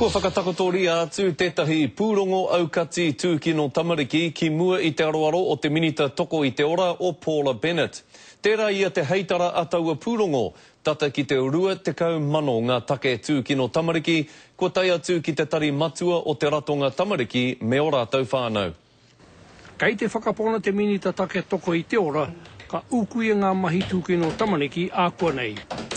Kua whakatakotoria atu tētahi pūrongo aukati tūkino tamariki ki mua i te aroaro o te Minita Toko i te Ora o Paula Bennett. Tērā ia te heitara a taua pūrongo, tata ki te 20,000 ngā take tūkino tamariki kua tae atu ki te tari matua o te Ratonga Tamariki me ō rātou whānau. Kei te whakapono te Minita Take Toko i te Ora ka ūkuia ngā mahi tūkino tamariki ākuanei.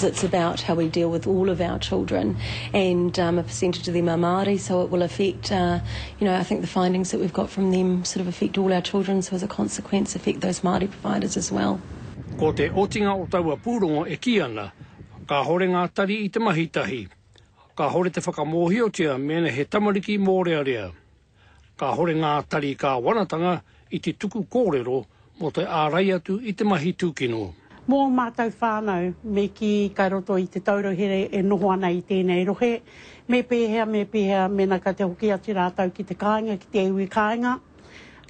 It's about how we deal with all of our children and a percentage of them are Māori so it will affect you know I think the findings that we've got from them sort of affect all our children so as a consequence affect those Māori providers as well. Ko te otinga o taua pūrongo e kī ana, kāhore ngā tari i te mahi tahi, kāhore te whakamōhiotia mēnā he tamariki mōrearea. Kāhore ngā tari kāwanatanga i te tuku kōrero mō te ārai atu i te mahi tūkino. Mō ō mātou whānau, me kī kai roto i te taura here e noho ana i tēnei rohe, me pēhea, me pēhea mēnā kai te hoki atu rātou ki te kāinga, ki te iwi kāinga,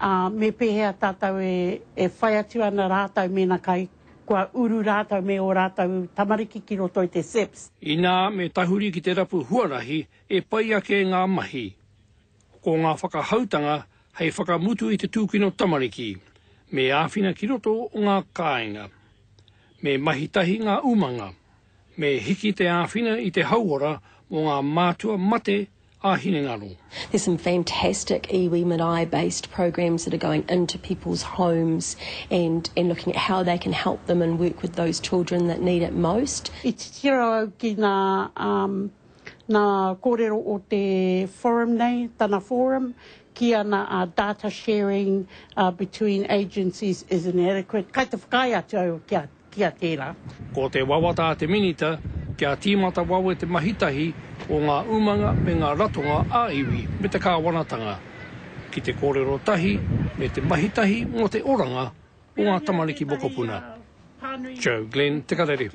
ā, me pēhea tātou e, e whai atu ana rātou mēnā kai, kua uru rātou me ō rātou tamariki ki roto i te SIPS. Inā me tahuri ki te rapu huarahi e pai ake ngā mahi. Ko ngā whakahautanga hei whakamutu i te tūkino tamariki, me āwhina ki roto o ngā kāinga. Me mahi tahi ngā umanga. Me hiki te āwhina i te hauora mō ngā mātua mate ā-hinengaro. There's some fantastic iwi marae based programs that are going into people's homes and and looking at how they can help them and work with those children that need it most. I titiro au ki ngā Ngā kōrero o te forum nei, tana forum, kī ana a data sharing between agencies is inadequate. Kai te whakaae atu au ki a, ki a tērā. Ko te wawata a te Minita kia tīmata wawe te mahi tahi o ngā umanga me ngā ratonga ā-iwi me te kāwanatanga ki te kōrero tahi me te mahi tahi mō te oranga o ngā tamariki mokopuna. Joe Glenn, Te Karere.